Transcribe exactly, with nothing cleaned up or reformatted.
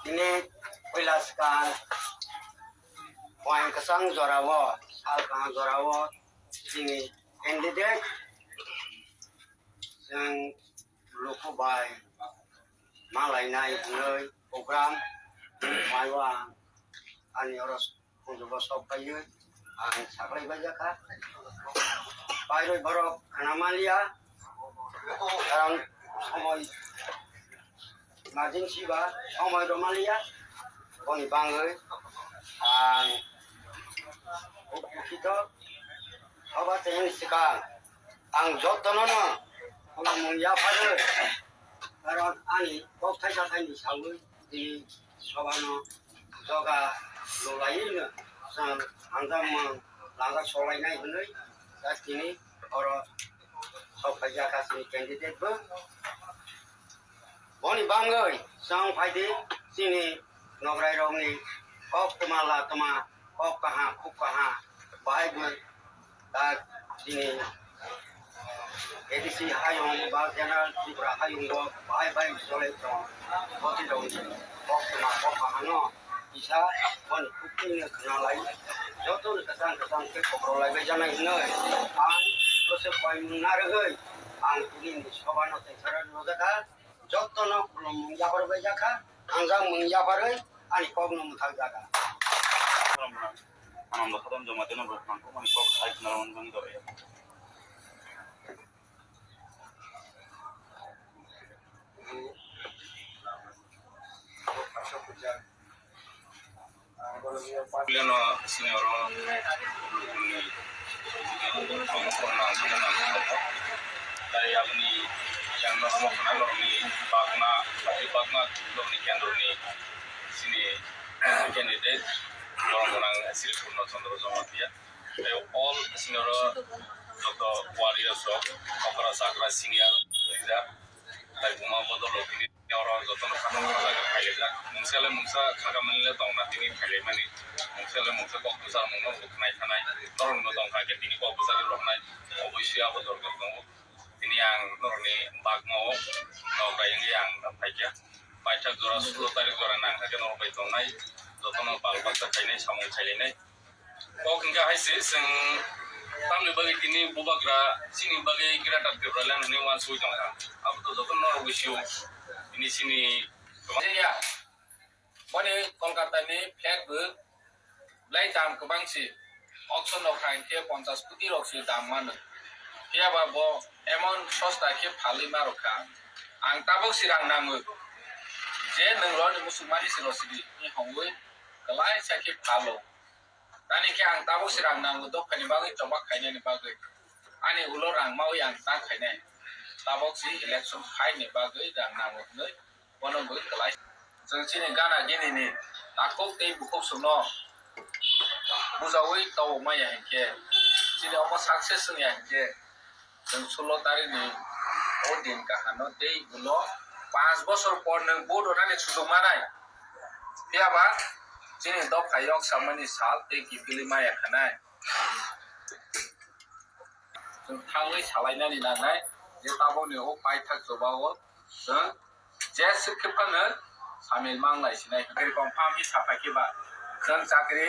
Tini puila swkang, puain kwchang jorao, sal kaham jorao chini candidate chwng luku bai ma lainai hwnwi program maiwa ani oro Khunjugo sok phaiwi ang saklai bai jakha. Pairwi borok khna manliya, karon somoi emergency ba somoi rw manliya. Boni bangwi ang uphukito soba tengni swkang ang jotono no khulumung yapharwi, karon ani kok thaisa thaini sawi tini sobano joga lolaiwi no chwng hamjakmung lama solainai hwnwi, da tini oro sok phaijak chini candidate bo. Boni bangwi chwng phaidi chini nograi rokni kok kwma la kwma, kok kaha khuk kaha bahai bo. Da chini A D C hayung ba General Tripura hayung bo bahai bai jolai tong. Boti rokni kok kwma kok kahano kisa boni kukting no khna lai. Joto ni kwchang kwchang khe kokrolai bai janai hwnwi ang jose bai mung narwgwi ang tini ni sobha no tengkha rw jakha. Joto no khulumung yapharwi bai jakha. Ang jang mung yapharwi ani kok no mwthang jakha. Anando Sadan Jamatia no bwkhang kok mani kok sai khna rw mani jora ya. Puilano sini oro lukuni tongmokol nang sini nang tongmokol. Tai aboni yang no tongmokol nang norokni bagna, bagna norokni kendroni sini candidate borok nang Sri Purno Chandra Jamatia. Tai all sini oro joto warriors rok, okra chakra senior leader, tai buma bodol rok tini oro jotono khakang khajak phailaijak. Mungsa le mungsa khakamani le tongna tini phailaimani. Mungsa le mungsa kok bwsarmung no bo khnai thanai. Norok no tongkha khe tini kok bwsari roknai. Oboisoi abo dorkar tongo. Tini ang norokni bagmao nokrai wngwi ang phaikha. Paithak jora sulo tarik jora nangkha khe norok bai tongnai. Jotono bal baksa khainai, samung khailainai. Kok hingkha hai se, chwng tamni bagwi tini bubagra chini bagwi Greater Tipraland hwnwi uansugwi tongkha. Abo to jotono norok sio. Tini chini Jaya. Boni Kolkata ni flat bo belai dam kwbang se. Auction rok khai khe ponchas koti rok se dam mano. Phiya ba bo emon sosta khe phalwi ma rwkha. Ang tabok se rang nango. Je nwng roni muchungmani se rw sidi, hwnwi kwlai sa khe phalo. Tani khe ang tabok se rang nango dophani bagwi choba khainani bagwi. Ani ulo rang mawi ang ta khainai. Tabok se election phaini bagwi rang nango hwnwi bono bo kwlai. Chwng chini gana gini ni takhuk tei bukhuk songno bujawi tobok maya hinkhe chini omo success wngya hinkhe. Chwng sulo tarikni o din kahano tei ulo panch bosor por nwng vote rwnani sujuk manai. Phiya ba chini dopha yok samani sal tei kiphilwi maya khanai. Chwng thangwi salainani nangnai je tabokni o paithak chobao chwng jeswk khe phano samil manglai sinai. Kwrwi confirm hi sapha khe ba chwng chakri